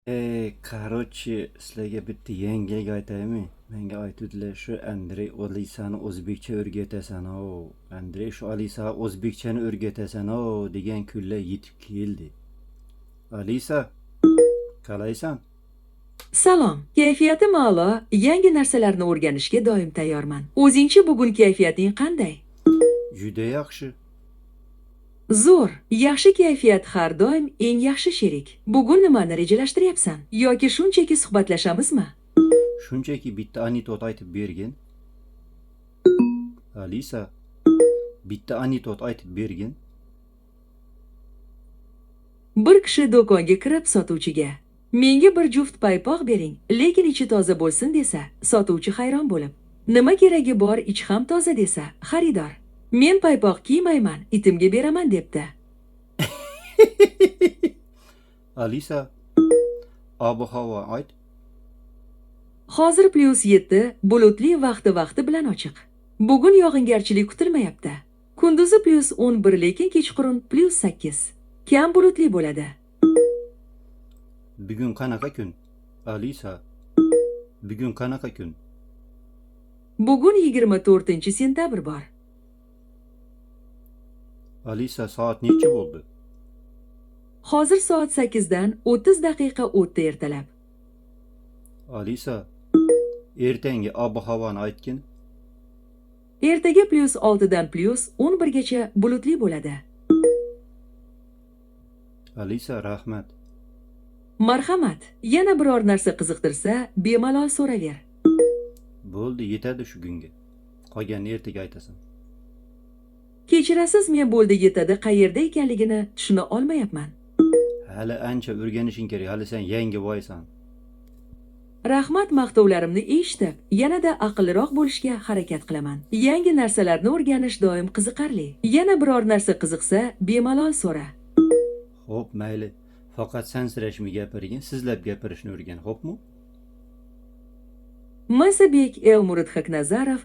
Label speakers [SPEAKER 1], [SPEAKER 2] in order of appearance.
[SPEAKER 1] Короче, sizlarga bitta yangilik aytaymi? Menga aytuvdilar, shu Andrey Alisani o'zbekcha o'rgatasan-ov. Andrey, shu Alisaga o'zbekchani o'rgatasan-ov degan kunlar yetib keldi. Alisa, qalaysan?
[SPEAKER 2] Salom. Kayfiyatim a'lo, yangi narsalarni o'rganishga doim tayyorman. O'zingchi, bugun kayfiyating qanday?
[SPEAKER 1] Juda yaxshi.
[SPEAKER 2] Zo'r. Yaxshi kayfiyat har doim eng yaxshi sherik. Bugun nimani rejalashtiryapsan? Yoki shunchaki suhbatlashamizmi?
[SPEAKER 1] Shunchaki bitta anekdot aytib bergin. Alisa, bitta anekdot aytib bergin.
[SPEAKER 2] Bir kishi do'konga kirib sotuvchiga: "Menga bir juft paypoq bering, lekin ichi toza bo'lsin" desa, sotuvchi hayron bo'lib: "Nima keragi bor, ichi ham toza" desa, xaridor: "Men paypoq kiymayman, itimga beraman" debdi.
[SPEAKER 1] Alisa, ob-havo ayt.
[SPEAKER 2] Hozir +7, bulutli, vaqti-vaqti bilan ochiq. Bugun yog'ingarchilik kutilmayapti. Kunduzi +11, lekin kechqurun +8. Kam bulutli bo'ladi.
[SPEAKER 1] Bugun qanaqa kun? Alisa, bugun qanaqa kun?
[SPEAKER 2] Bugun 24-sentabr bor.
[SPEAKER 1] Alisa, soat nechi bo'ldi?
[SPEAKER 2] Hozir soat 8 dan 30 daqiqa o'tdi ertalab.
[SPEAKER 1] Alisa, ertangi ob-havoni aytgin.
[SPEAKER 2] Ertaga +6 dan +11 gacha bulutli bo'ladi.
[SPEAKER 1] Alisa, rahmat.
[SPEAKER 2] Marhamat, yana biror narsa qiziqtirsa, bemalol so'raver.
[SPEAKER 1] Bo'ldi, yetadi shu kunga. Qolganini ertaga aytasan.
[SPEAKER 2] Kechirasiz, men bo'ldi, yetadi qayerda ekanligini tushuna olmayapman.
[SPEAKER 1] Hali ancha o'rganishing kerak, hali sen yangi boysan.
[SPEAKER 2] Rahmat, maqtovlarimni eshitib, yanada aqlliroq bo'lishga harakat qilaman. Yangi narsalarni o'rganish doim qiziqarli. Yana biror narsa qiziqsa, bemalol so'ra.
[SPEAKER 1] Xo'p, mayli. Faqat sansirashmay gapirgin, sizlab gapirishni o'rgan, xo'pmi?
[SPEAKER 2] Masabek Elmurod Haknazarov.